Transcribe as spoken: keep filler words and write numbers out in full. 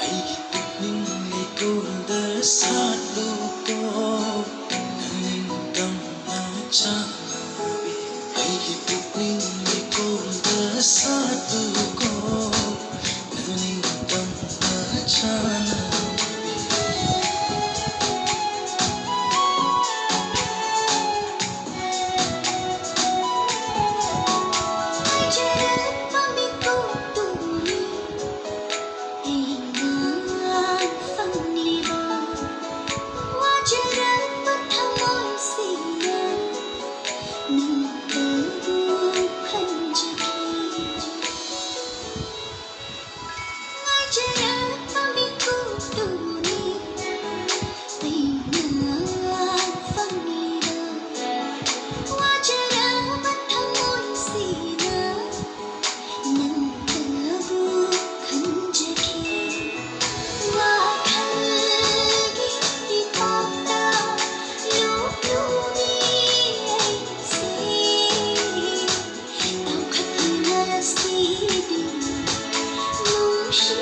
ꯑꯩꯒꯤ ꯄꯨꯛꯅꯤꯡ ꯂꯩꯀꯣꯜꯗ ꯁꯥꯠꯂꯨꯀꯣ, ꯅꯪ ꯅꯤꯡꯇꯝꯅ ꯆꯥꯟꯅꯕꯤ꯫ ꯑꯩꯒꯤ ꯄꯨꯛꯅꯤꯡ ꯂꯩꯀꯣꯜꯗ ꯁꯥꯠꯂꯨꯀꯣ, ꯅꯪ ꯅꯤꯡꯇꯝꯅ ꯆꯥꯟꯅꯕꯤ꯫ ꯍꯥꯏꯖꯔꯛꯄ ꯃꯤꯀꯨꯞꯇꯨꯅꯤ ꯑꯩꯅ ꯐꯪꯂꯤꯕ꯫ ꯋꯥꯖꯔꯛꯄ ꯊꯃꯣꯏꯁꯤꯅ ꯅꯪꯇꯕꯨ ꯈꯟꯖꯈꯤ꯫ ꯉꯥꯏꯖꯔꯛꯄ ꯃꯤꯀꯨꯞꯇꯨꯅꯤ ꯑꯩꯅ ꯐꯪꯂꯤꯕ꯫ ꯋꯥꯖꯔꯕ ꯊꯃꯣꯏꯁꯤꯅ ꯅꯪꯇꯕꯨ ꯈꯟꯖꯈꯤ꯫ ꯋꯥꯈꯜꯒꯤ ꯏꯄꯥꯛꯇ ꯂꯨꯞꯂꯨꯔꯦ ꯑꯩꯁꯦ꯫ ꯇꯥꯎꯈꯠꯂꯤ ꯉꯁꯤꯗꯤ ꯅꯨꯡꯁꯤ